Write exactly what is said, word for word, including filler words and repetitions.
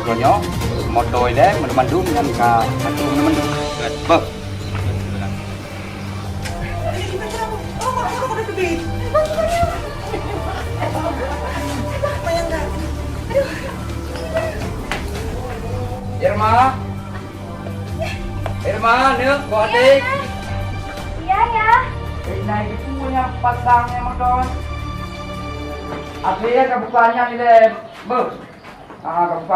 Nyoe, moto ilèe, mandum-mandum nyan ka satu mandum-mandum. Beuh. Irma. Irma, neuk, buat até. Iya, ya. Eh, nah, itu punya pasang yang motor. Até ka buka nyan ilèe. Beuh. Ah, ka buka